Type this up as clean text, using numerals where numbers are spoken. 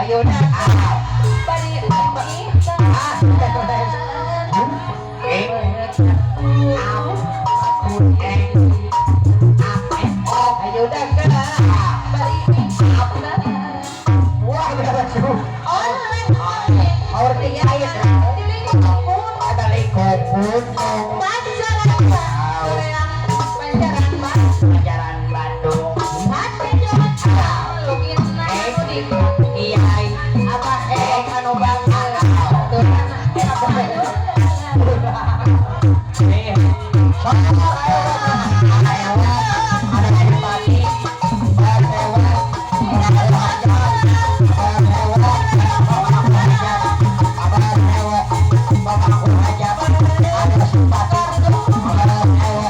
Ayo dah. Bari Ah, eh, eh, ayo dah. Bari. Wah, berapa suruh? Ada lingkung, Pancaran Bandung. Iya, apa anu bangga?